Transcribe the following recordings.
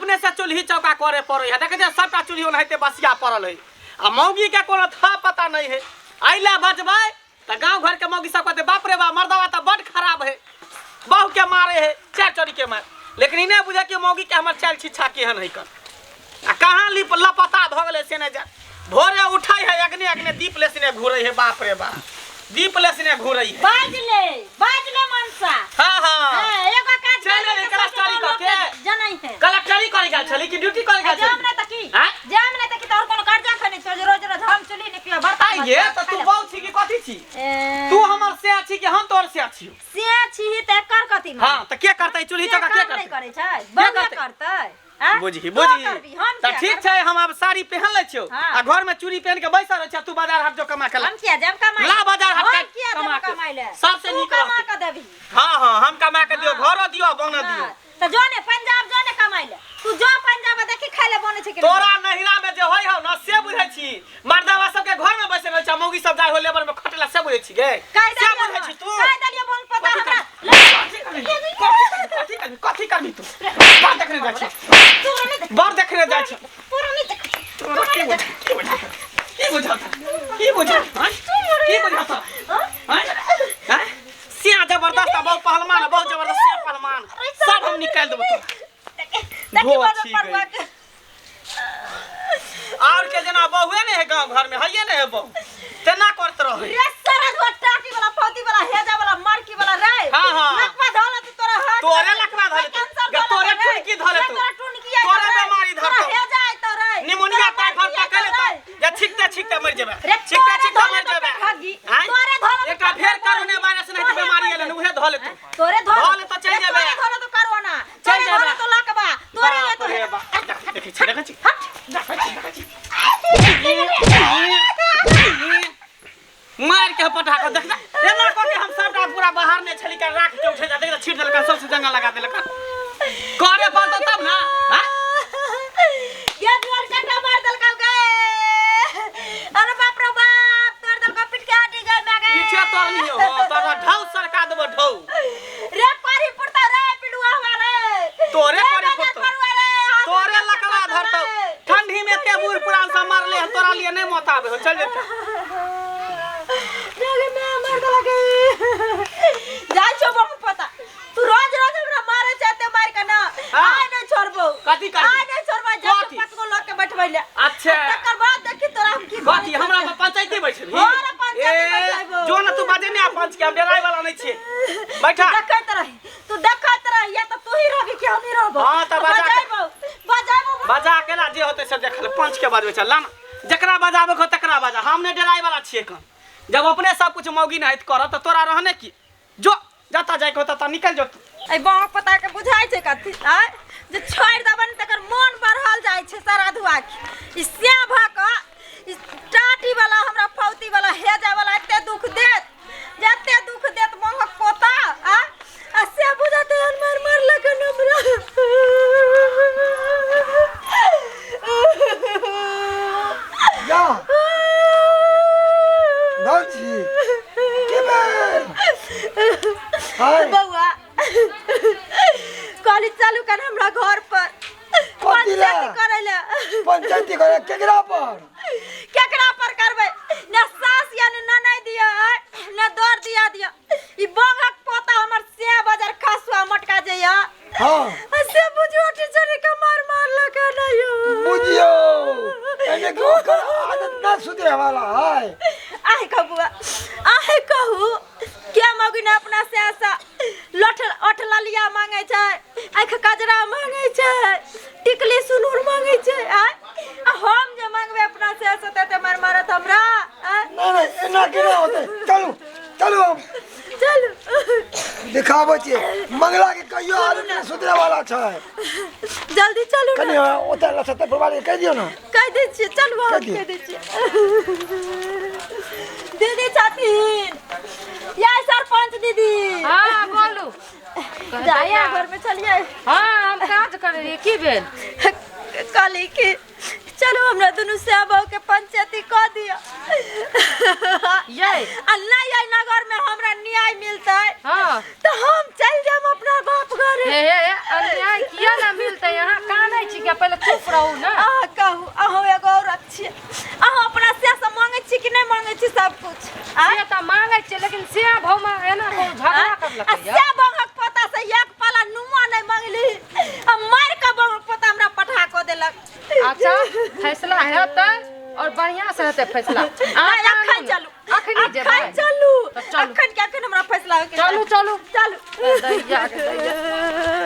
अपने से चूल्ही चौका करे पड़े है। देखै छियै सबटा चूल्ही ओनाहिते बसिया पड़ल है आ मौगी के कोनो था पता नहीं है। अइला बजबै तऽ गाँव घर के मौगी सब कहते बाप रे बाप मर्दवा तऽ बड खराब है, बहु के मारे है, चार चोरी के मार। लेकिन ई नहीं बुझे कि मौगी के हमर चाल छिछा केहन है कन आ कहाँ लिप लपता भऽ गेलै से नहि जान। भोरे उठै है अग्नि अग्नि दीप लेसने घूरै है, बाप रे बाप दीप लेसने घूरै है। बाज ले बाज ले मनसा। हाँ हाँ हाँ, एगो काज चल करबै रे, तऽ कलस्टरी सबके कऽ के। लोक जनै है। कलेक्टरी करे गेल छली कि ड्यूटी करे गेल जाम छली? नहि तऽ की? आँय? जाम नहि तऽ की? तऽ और कोनो कर्जा खने छौ जे रोज रोज हम चुल्ही नहि पियब, बर्तन आइ ये मजब, तऽ तू खाय बहु छी कि कथी छी? ए, तू हमर से छी कि हम तोहर से छी? से छी तऽ एकर कथी माने? हाँ तऽ के करतै चुल्ही से चौका के काम नहि करतै? करै छै, बहुए करतै? करतै। आँय? बुझही तू बुझही करबी, हम तऽ किया ठीक करबै? छै, हम आब साड़ी पहन लै छियौ हाँ। आ घर में चूड़ी पहन के बैसल रहै छियौ, तू बाजार हाट जो कमा के ला। हम किया जायब कमाइ? ला बाजार हाट हम के किया जायब कमा के। कमाइ लए? सबसे तू नीक कमा रहतै। के देबही। हाँ हाँ हम कमा के दियौ, हाँ। घरो दियौ बनो दियौ। हाँ, तऽ जो ने पंजाब जो ने कमाइ लए। तू जो पंजाब आ देखी खाइ लए बनै छै कि नहि। तोरा नहिरा में जे होय हौ न से बुझै छी, मर्दावा सबके घर में बैसल रहै छै, मौगी सब जाइ हो लेबर में खटला से बुझै छी गे? कहि से देलियौ बुझै छी तू? कहि देलियौ बहुत पता कथी हमरा। करबी? कथी करबी? कथी करबी तू? बड़ देखने जाइ छी, तोरा नहि देख, बड़ देखने जाइ छी। तोरा नहि देख। तोरा की बुझ की बुझ की बुझत की बुझत आँय? की बुझत आँय? आँय? सिया जबरदस्त आ बहुत पहलवान आ बहुत जबरदस्त सिया पहलवान सब हम निकालि देबो तोरा। देखी धो बड़ छी परुआ गई। के। और के जेना बहुए ने है गांव घर में हइये ने है बहु तेना करत रहे। रे सारा धुआ टाटी वाला फौती वाला हेजा वाला मरकी वाला रे। हाँ, हाँ। लकवा धोले तू तोरा हाथ तोरे लकवा धोले तू। कैंसर गे धोले तोरे तू रे। टुनकी धोले रे तू। तोरा टुनकी आइ तोरे तो रे। बेमारी तोरा धरतौ। हेजा आइ तो रे। निमोनिया तोरा टाइफाइड मरकी आइ पकड़ तो लेतौ रे। जे छिकते छिकते मरि जेबे, रे छिकते तोरे छिकते धोले मरि तो जेबे। ठगी। आँय? तोरे धोले तो एकटा फेर ठगी। कोरोना वायरस नहि तऽ तोरे बेमारी धोले एलै उहे धऽ लेतौ। तोरे धोले धऽ लेतौ, चलि रे जेबे। तोरे धोले तो कोरोना। चलि तोरे धोले जेबे। तो लकवा। तोरे बाप तो रे बाप। देखै छी देखै छी हट। देखै छी देखै छी मार के पटा के देख ना एना कऽ के हम सबटा पूरा बाहर ने छली के राख के उठे जा देख छीट देलक सबसे जंगल लगा देलक करे पड़तो तब ना। हाँ? ये दुआर कट्टा मार देलकौ गे। अरे बाप रे बाप, तोड़ देलकौ पीट के हटी गई मैं गे। पीछे तोड़नी हो तोरा ढौ सरका देबो ढौ। रे पारी पुरता रे पिडुआ हमारे। तोरे रे पारी बाजार पुरतौ। परुआ रे, हाथ तोरे में लकवा पकड़ धरतौ। रे। ठंडी में ते बूढ़ पुरान सब मारले हन, तोरा लिए नहीं मौत आबे हो, चल जेतौ। रे गे मैं मार देलक गे। जाइ छौ बहुत पता। तू रोज रोज हमरा मारे चाहते मार के ना। हाँ। आइ नहीं छोड़बौ। कथी करबी? आइ नहीं छोड़बौ, जा कथी? पाँच गो लऽ के बैठबै ले। अच्छा। तकर बाद देखी तोरा हम की कथी हमरा पर पंचायती बैठबी? हाँ रे, पंचायती ए, बैठेबौ। जो ना तू बाजे ने आ पंच के, हम डराय वाला नहीं छियै। बैठा। तू देखैत रही, तू देखैत रही, या तऽ तू ही रहबी कि हम ही रहबौ। हाँ, तऽ बजा के- बजाइबौ, बजाइबौ। बजा के ला जे होतै से देख ले, पंच के बजबै चल ला ना। जकरा बजाबै के हो तकरा बजा, हम नहीं डराय वाला छियै कन। जब अपने सब कुछ मौगी नाहित करत तऽ तोरा रहने की? जो जता जाय के होतौ तता निकल जो तू। एहि बाँह पता के बुझाइ छै कथी आँय जे छोड़ि देबनि तकर मोन बढ़ल जाइ छै सारा धुआ के। ई स्याह भऽ कऽ ई टाटी वाला हमरा फौती वाला हेजा वाला एते दुख देत, जते दुख देत बाँहक पोता आँय, आ से बुझतै हन मार मारलक हन हमरा। जा दादी के भेल? हाय। बौआ कहली चलू कन हमरा घर पर कथी लए? पंचायती करै लए। पंचायती करे केकरा पर? केकरा पर करबै? ने सास या ने ननैद दिया ने दर दिया दिया। ई बाघक पोता हमर से बाजार खसुआ मटका जइया। हाँ। आ से बुझियो टीचर के मार मारलक हन यौ। बुझियो एने के ओकर आदत ना सुधरे वाला है। आहे कहू बुआ, आहे कहू क्या मगिन अपना से ऐसा लठ अठ ललिया मांगे छै, आँख कजरा मांगे छै, टिकली सुनूर मांगे छै, आय? आ हम जे मांगबे अपना से ऐसा ते मार मारत हमरा, आय? नहीं नहीं एना केना होतै, चलू चलू हम। चलू। दिखाबै छियै मंगला के कहियो आदत नहि सुधरे वाला छै। जल्दी चलू ना। कनी ओतऽ लसते फुलवारी के कहि दियौ ना। कहि दै छियै, चलू हम कहि दियौ। कहि दै छियै। दीदी छथिन या सरपंच दीदी? हाँ बोलू। जाइए घर में चलिए। हाँ हम काज करे रहियै, की भेल? कहली कि चलू हमरा दुनू श्याम बहू के पंचायती कऽ दिअ। ये आ नहीं आई नगर में हमरा न्याय मिलतै। हाँ। तो हम चल जाम अपना बाप घर। हे हे हे, अन्याय किया ना मिलतै? यहाँ कानै छी चुप रहू ने। अहाँ कहू, अहूँ एगो औरत छियै, अहाँ अपना से से मांगै छी कि नहि मांगै छी सब कुछ? से तऽ मांगै छियै, लेकिन से भावमे एना कोनो झगड़ा आ करलकै से बंगक पोता से एक पाला नुआ नहि मांगली, आ मारि कऽ बंगक पोता हमरा पठा कऽ देलक। अच्छा फैसला हेतै और बढ़िया से हेतै फैसला। नहि, अखन चलू, अखनी जेबै? अखन चलू, तऽ चलू। अखन के अखन हमरा फैसला होइके चलू चाही। चलू चलू। दैया के दैया,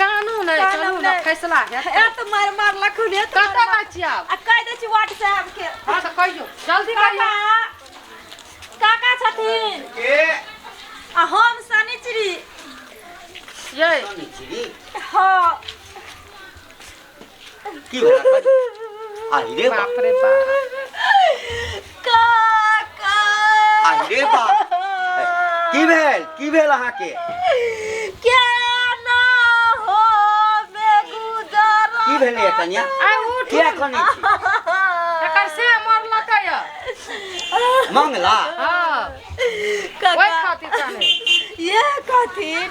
कानू नहि, कानू चलू ने नहि। फैसला हेतै। ए तऽ मारि मारलक हुन, ए तऽ कतऽ मारि जाइ छियै आब? आ कहि दै छी वार्ड साहब के। हँ तऽ कहियौ, जल्दी कहियौ। काका, काका छथिन आ हम शनिचरी। यै हँ। की भेल? आहि रे बाप। बाप रे बाप। काका। आहि रे बाप, की भेल? की भेल अहाँके? केना हो मे गुजरा? की भेलै कनिया? आइ उठ। किया कनै छी? एकर से मरलकै यऽ। मंगला? हँ, काका ओहि खातिर कानै। ये कहथिन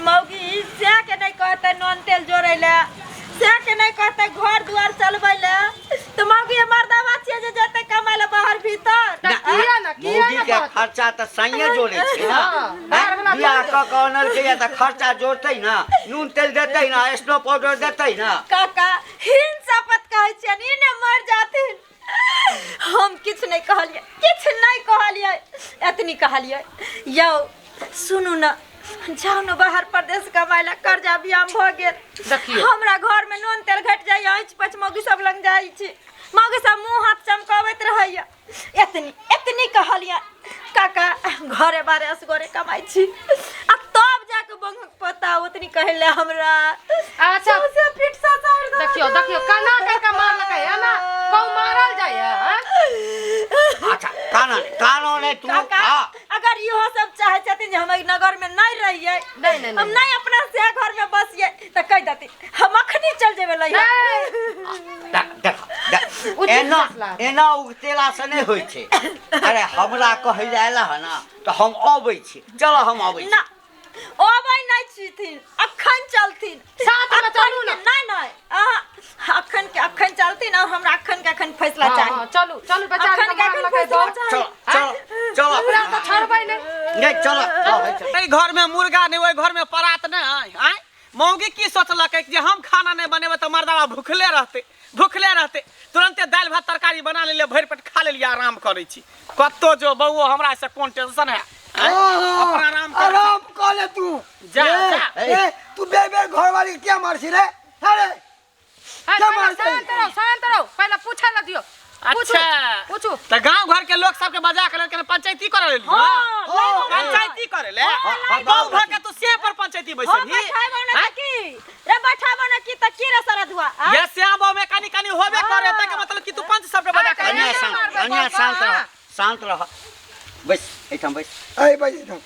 मौगी से के नहि कहतै नून तेल जोड़ै लए, से के नहि कहतै घर दुआर चलबै लए, तऽ मौगी मर्दावा छियै जे जेतै कमाइ लए बाहर भीतर। तऽ किया ने, किया मौगी ने के कहतै? खर्चा तऽ सैये जोड़ै छै ने। हँ, बाहर वला बियाह जोड़तै। कऽ कऽ अनलकै या तऽ खर्चा जोड़तै ने, नून तेल देतै ने, स्नो पाउडर देतै ने। काका हिन शपथ कहै छियनि, ई ने मरि जाथिन। हम किछु नहि कहलियै, किछु नहि कहलियै, एतनी कहलियै, यौ सुनू ने, जाउ ने बाहर परदेश कमाइ लए, कर्जा बियाम भऽ गेल। देखियौ। हमरा घरमे नून तेल घटि जाइए, आँचि पाँचि मौगी सब लग जाइ छी, मौगी सब मुँह हाथ चमकबैत रहैए। एतनी एतनी कहलियै काका, घरे बारे असगरे कमाइ छी, आ तब जाके बंगक पता ओतनी कहले हमरा। अच्छा। सौंसे पीठ ससारि देलक। देखियौ देखियौ केना करि कऽ मारलकै, एना कहूँ मारल जाइए? हँ? अच्छा कानो कानो नहि तू। काका हँ। अगर इहो सब चाहे छथिन जे हम एहि नगर में नहीं रहिए, नहीं, नहीं, हम नहीं अपना से घर में बसिए, तऽ कहि देथिन हम अखनी चल जेबै लैया। देख देख देख, उचित एना फैसला। एना उगतेला से नहि होइ छै। अरे हमरा कहै लए आयल हँ ने तऽ हम अबै छी, चल हम अबै छी। ना, अबै नहि छथिन, अखन चलथिन। साथमे चलू ने। नहीं नहीं, अहाँ अखन के अखन चलथिन और हमरा अखन के अखन फैसला हँ, चाही। हँ, चलू चलू, बेचारी अखन के के अखन मारलकै फैसला बहुत। चाही। चल चल चल, ओकरा तऽ छोड़बै नहि। नहि चल चल। एहि घर में मुर्गा नहि, ओहि घर में परात नहि। आय आय मौगी की सोचलकै जे हम खाना नहि बनेबै तऽ मर्दावा भूखले रहतै, भूखले रहतै। तुरन्ते दालि भात तरकारी बना लेलियै, भरि पेट खा लेलियै, आराम करै छी। कतौ जो बौओ, हमरा से कोन टेंशन है? आँय? अपना आराम करै छी। आराम कऽ ले तू। जा, ए, जा। ए, तू बेर बेर घर वाली के क्या मारसी रे? अरे है, क्या पहिले मारतै? शान्त रहू, शान्त रहू, पहिले पूछै लए दियौ। पूछू, अच्छा पूछू। तऽ गांव घर के लोक सबके बजा के लड़के पंचायती करे लेली? हँ, पंचायती करे ले हँ, गांव घर के तू से पर पंचायती हम बैसबी? बैठाबो ना तऽ की रे, बैठाबो ना की तऽ की रे सरधुआ? आँ? ये श्याम में कनी कनी होबे करे, हाँ। तके मतलब कि तू पंच सबके बजा के कनिया एना शान्त, मारबै कनिया बाबा। शान्त रह, शान्त रह, बैस एहिठाम बैस। ऐ बैठ एहिठाम,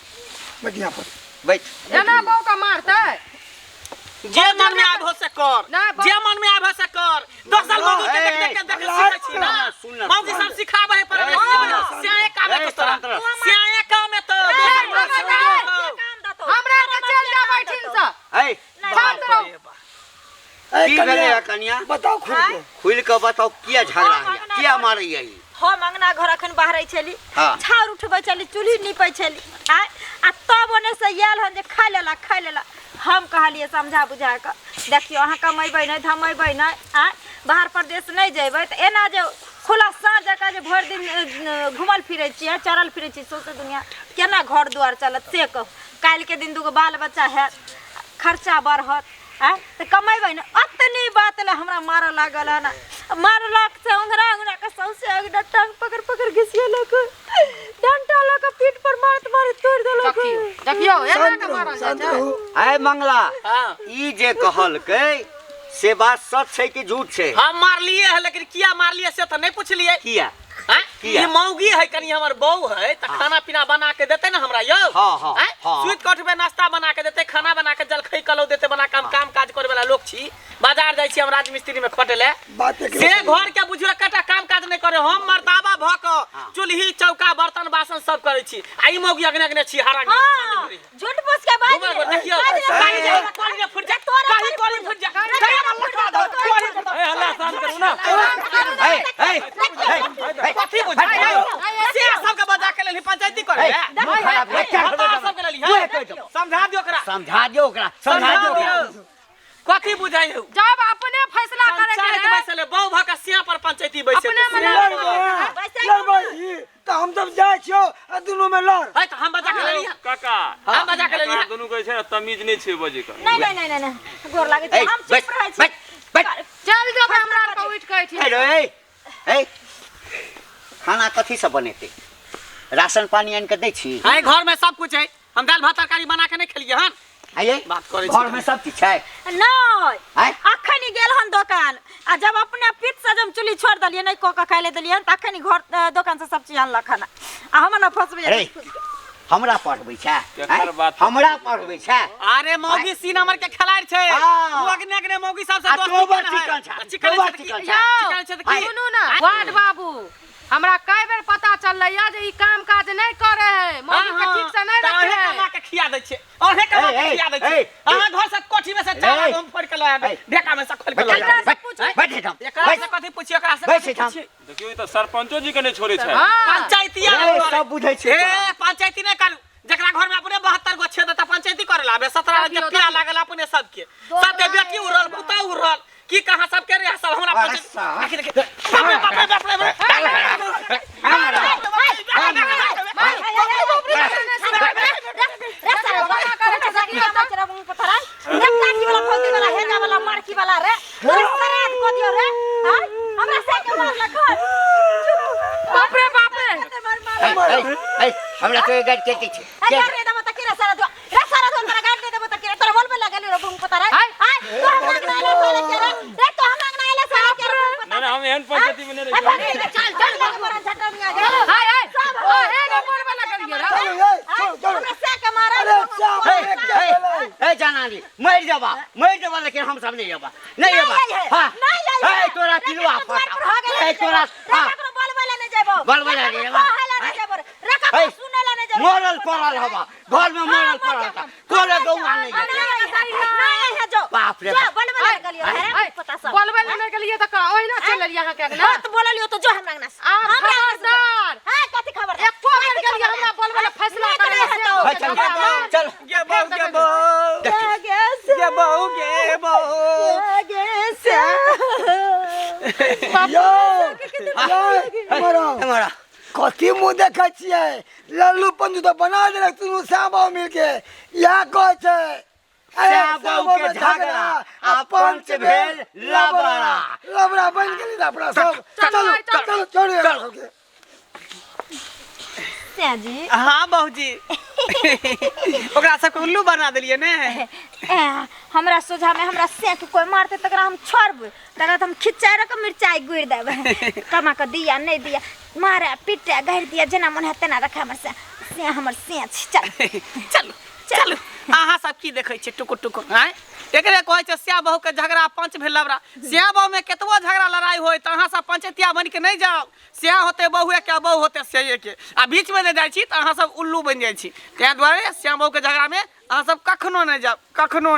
बैठ यहाँ पर बैठ। एना बहू के मारतै? जे मन में आबो से कर, नहीं, जे मन में आबो से कर। दोसर मौगी के देख देख के देख लाज सिखै छी ना, सुन ना, मौगी सब सिखाबै है, पर ए, सुन ना, स्याए काम है ए, तो तोरा शान्त रह। स्याए काम है तो दोसर ए, मौगी ए, सब ए, सिखाबै। काम देतौ। हमरा के चलि जाबै एहिठिन से। ऐ शान्त रहू। ऐ, की कनिया, भेलै कनिया? बताओ खुल के। खुलि कऽ बताउ, किया झगड़ा हम होइया, अंगना किया घर- मारैया ई? हम अंगना घर अखन बाहरै छली, हाँ। छाउर उठबै छली, चूल्ही नीपै छली, आय आ तब ओने से आयल हन जे खाइ लेला, खाइ लेला। हम कहलियै समझा बुझा कऽ, देखियौ अहाँ कमेबै नहि, धमेबै नहि, आय बाहर परदेश नहि जेबै तऽ एना जे खुला साँझ जकाँ जे भरि दिन घुमल फिरै छियै, चरल फिरै छियै सौंसे दुनिया, केना घर दुआर चलत से कहू? काल्हिके दिन दूगो बाल बच्चा हैत, खर्चा बढ़त, आँय तऽ कमेबै ने। अतनी बात लए हमरा मारऽ लागल हन। मारलक से ओंघरा ओंघरा कऽ सौंसे अङ्गना टांग पकड़ पकड़ घिसियेलक, डंटा लऽ कऽ पीठ पर मारैत मारैत तोड़ि देलक। देखियौ देखियौ, एना शान्त के रहू, मारल जाइ शान्त छै? रहू। ऐ मंगला, हाँ। ई जे कहलकै से बात सच छै कि झूठ छै? हम मारलिए है, लेकिन किया मारलिए से तऽ नहि पुछलिए। किया? आँय? किया? ई मौगी है कनी हमर बहू है तऽ खाना पीना बना के देते ने हमरा यौ। हाँ, हाँ, आँय? हाँ। सुति कऽ उठबै, नाश्ता बना के देते, खाना बना के जलखै कलौ देते बना के। हम काम काज करे वाला लोक छी, बाजार जाइ छी हम राजमिस्त्री में खटे ले। बात एक से घर के बुझियो एकटा काम काज नहि करे। हम मर्दाबा भऽ कऽ चूल्ही चौका बर्तन बासन सब करै छी, आ ई मौगी अगने अगने छी हरा। हाँ, झूठ फूस के बाजि घुमल ले, देखियौ, बाजि ले, कहीं बाजि ले। जा, कोरी फुट जा, तोरा कहीं कोरी कोरी फुट जा, तोरा कहीं फुट जा, कोरी फुट जा। ए हल्ला कथी बुझाइ हौ जब अपने फैसला करे के पंचायत है बैसले बहु भऽ के सिया पर पंचायती बैसे अपने मना लड़बै लड़बै ई तऽ हम सब जाइ छियौ आ दुनू में लड़ है तऽ हम बजा के लेलियै काका हम बजा के लेलियै एकरा दुनू के छै ने तमीज नहि छै बजै के नहीं नहीं नहीं नहीं गोर लागे छै ए, हम बैठ, चुप रहै छी बैठ, बैठ। चल जब हमरा आर के उठि के एठी हेलो ए ए खाना कथी सब बनेतै राशन पानी आनि कऽ दै छी है घर में सब कुछ है हम दाल भात तरकारी बना के नहीं खेलिए हन आइए बात करै छी। घर में सब चीज छै नहीं आँय? अखन ही गेल हन दोकान आ जब अपने पित से जब चुल्ही छोड़ देलियै नहीं कऽ के खाय ले देलियै तऽ अखन ही घर दोकान से सब चीज आनलक हन आ हम न फंसबै अरे हमरा पढ़बै छै केकर आँय? बात? हमरा पढ़बै छै अरे मौगी सीन हमर के खेलाड़ छै हाँ। उ अग्ने अग्ने मौगी सब से आ दोस्ती तोबर केने है। चिकन छै, आ चिकन तोबर छै तऽ की? चिकन छै। चिकन छै तऽ की? सुनू ने वार्ड बाबू हमरा कई बेर पता चललै या जे ई काम काज नहि करे है मौगी के ठीक से नहि तऽ रखे अहें है कमा के खिया दै छियै अहें कमा के ए, ए, खिया दै छियै ए, अहाँ घर से कोठी में से चारा ए, गहूम फोड़ के लऽ आबै ए, ढेका में से खोल के लऽ बैठ, आबै बैठ, बैठ एहिठाम, एकरा बैठ। से कथी पुछियै एकरा से बैठ कथी एहिठाम। पुछियै देखियौ ई तऽ सरपंचो जी के नहि छोड़ै छै हाँ पंचायतिया ए, सब बुझै छियै ए पंचायती नहि करू जकरा घर में अपने 72 गो छेद त पंचायती करे ला बे 17 रंग के देखियौ, पिया देखियौ। लागल अपने सबके सबके बेटी उड़ल पुता उड़ल की कहाँ सबके रे सब हमरा अरे पंचायती साहब। देखि देखि बाप रे बाप रे बाप रे बाप रे बाप रे बाप रे ए, ए, ए, हमरा तो गाड़ी के छै नहि नहि हम एहन पंचायती में नहि रहै चल चल हाय हाय ओ हे ने बोलबे लगलियै रे चलू ए चलू चलू हमरा से के मारा अरे चाप ए, एक के ए, भेलै ए जानाली मरि जेबा मरि जेबा लेकिन हम सब नहीं जेबा नहीं जेबा हाँ ए तोरा किलवा फटा ए तोरा हाँ बोलबै लए नहि जेबो। ए, मरल पड़ल हवा घर में मरल पड़ल था कोले गौआ नहीं जेतै। बाप रे बाप। बोलबे लए नहि गेलियै तऽ ओहिना चलि एलियै अहाँके अंगना आ खबरदार एको बेर गेलियै हमरा बोलबे लए फैसला करे लए से है, चल चल गे बहू गे बहू गे बहू गे बहू यौ यौ हमरो हमारा कथी मुँह देखै छियै लल्लू पंजू तऽ बना देलक दुनू श्याम मिलके इएह कहै छै अरे श्याम बाबू के में झगड़ा आ पंच भेल लबड़ा। लबड़ा बनि गेली ने अपना सब चलू चलू छोड़ू एकरा सबके जी हाँ बहूजी ओकरा सबके उल्लू बना देलियै ने ए, हमरा सोझा में हमरा सेक कोई मारते तकरा हम छोड़बै तकरा तऽ हम खिचाइ रख मिरचाइ गुड़ि देबै कमा कऽ दिया नहीं दिया मारे पीटे गारि दिया जेना मन है तेना रखा हमर से से हमर से छी चल चलू चलू अहाँ सब की देखै छियै टुकुर टुकुर आँय एकरे कहै छै श्या बहू के झगड़ा पंच भेल लबड़ा श्या बहू में केतबो झगड़ा लड़ाई होय तऽ अहाँ सब पंचैतिया बनि के नहि जाउ श्या होते बहुए के आ बहु होते स्याए के आ बीच में जे जाइ छी तऽ अहाँ सब उल्लू बनि जाइ छी ताहि दुआरे श्या बहू के झगड़ा में अहाँ सब कखनो नहि जाउ कखनो नहि।